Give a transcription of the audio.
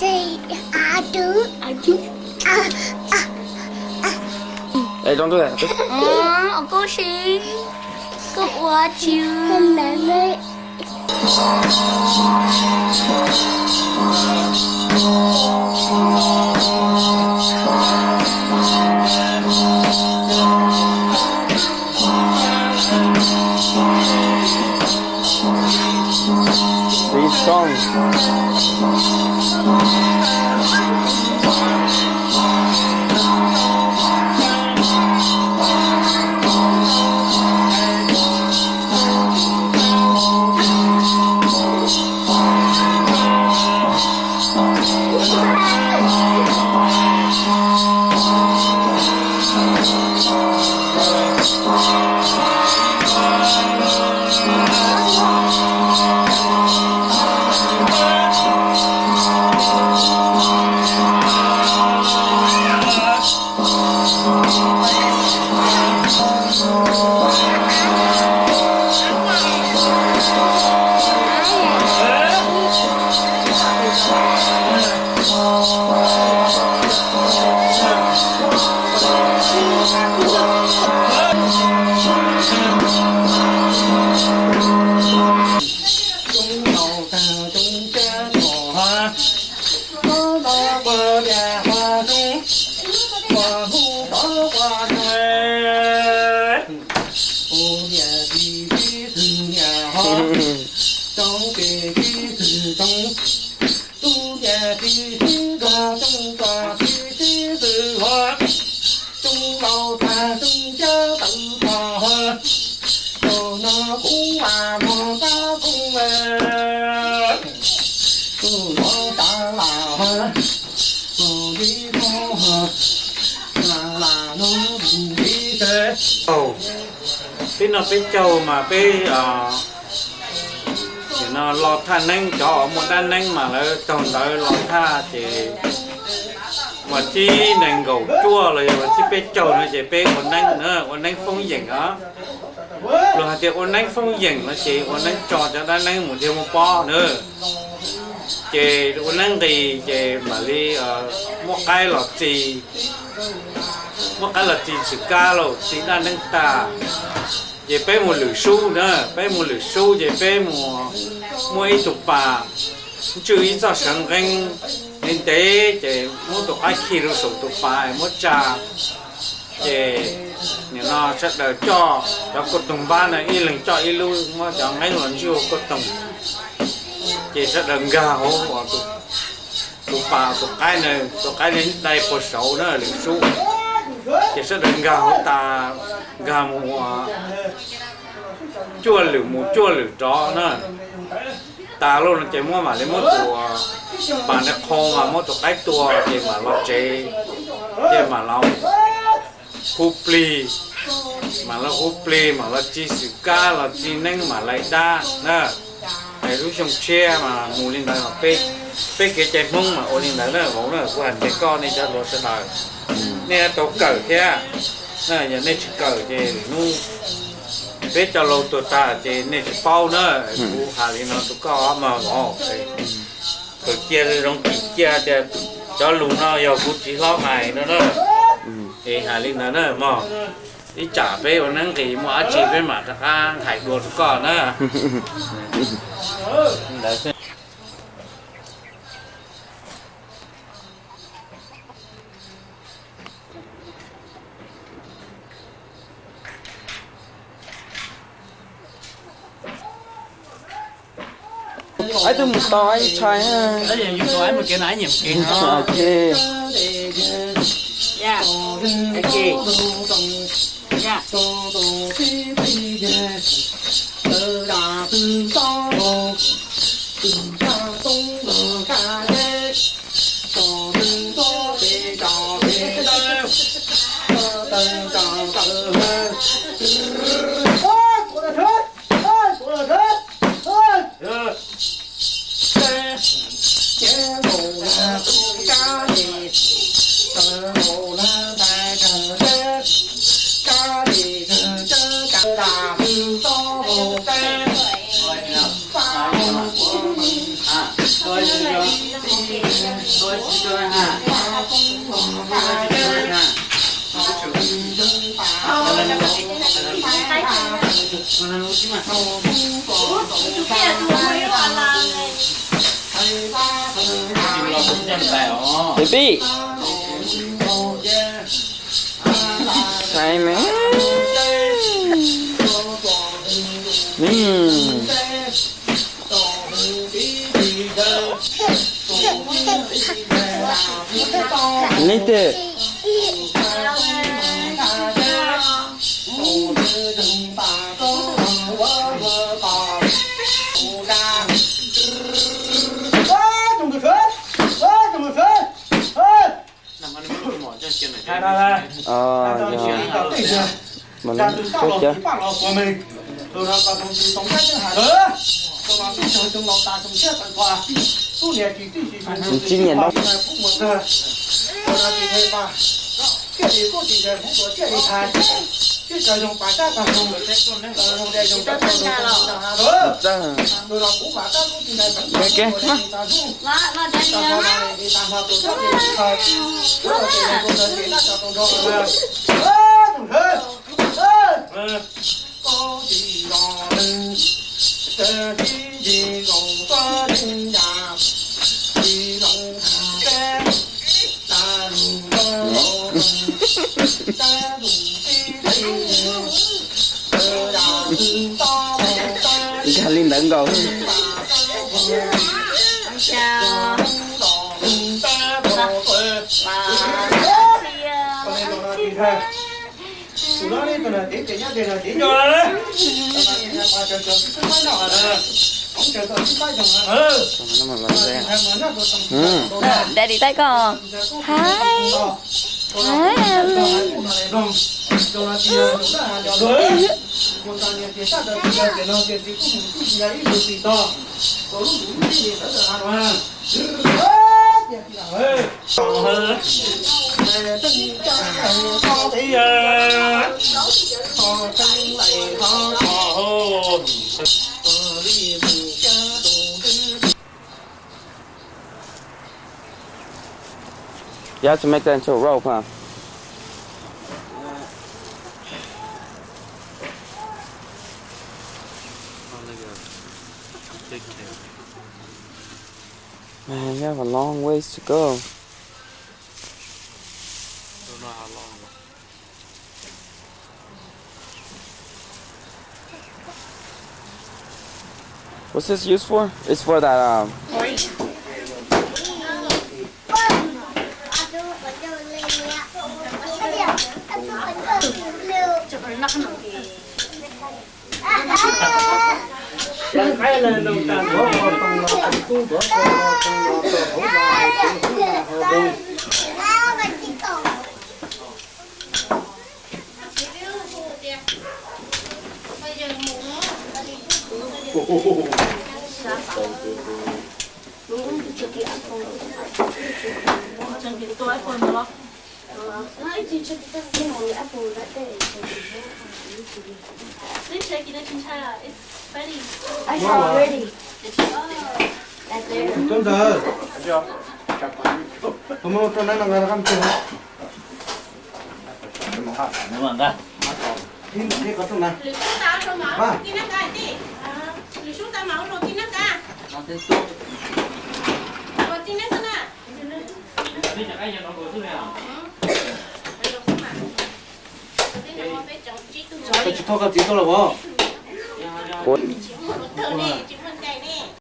Say, I do. Hey, don't do that. Ua koob siab, koj ua tsis. This song. Peb noj peb caug mas peb, nim no los thaj neeb, cov muaj dab neeb mas lawv taug ntawv los thaj ces vas thib nees nkaum cuaj los yog vas thib peb caug no ces peb ua neeb na, ua neeb foob yeem os. Luag hais tias ua neeb foob yeem no ces ua neeb tso cov dab neeb mus thiaj muaj pob na. Ces ua neeb nqis ces mam li muab qaib los txi, muab qaib los txi txwm kab los txi dab neeb tag. Ces peb mus lwm sub na, peb mus lwm sub ces peb mus muaj ib tug pas ntswj ib txoj sawv nqeeb ntev ntev ces muab tus qaib khi rau saum tus pas muab tsa. Ces nim no sawv daws coj cov kuj toog npab na, ib leeg coj ib lub, muab cov nqeeb los ntswj ua kuj toog. Ces sawv daws nkag hauv tus pas, tus qaib na, tus qaib dai puag saud na lwm sub. Ces sawv daws nkag hauv tas, nkag mus ua cuaj lwm mus cuaj lwm rov na. Tas lawm no ces muab mam li muab tus pas ntawd qhau mas muab tus qaib tua ces mam los tsev, ces mam los hu plig, mam los hu plig mam los txi xwm kab los txi neeb mam lais dab na. Es lub xyoo tshiab mas mus li ntawd, peb kev cai Hmoob mas ua li ntawd na vauv na, kuv hais ntxiv koj nej cov hluas sawv daws, nej yuav tau kawm thiab. Yog nej tsis kawm ces hnub peb cov laus tuag tag ces nej tsis paub na. Kuv hais li no rau koj mas vauv, kawm cia zoo kim cia tias cov lus no yog kuv txiv hlob hais no na. Es hais li ntawd na mog, ib tsam peb ua neeb nqis muaj dab tsi peb mam rov qab hais dua rau koj na. Ib tug mus tos ib tshais. Baby. Saib me. Nib twg? Mas lub txuj cawv. Nws tsis nyiam no. Txawj. Ke ke. Nkag li ntawd nkaus. Daddy thaij koj. Hi. Hi. You have to make that into a rope, huh? Man, you have a long ways to go. What's this used for? It's for that, um, Tub ntawd, koj muab rau nab no nqa rau qab mus. Koj tsis thov koj txiv tuaj los as?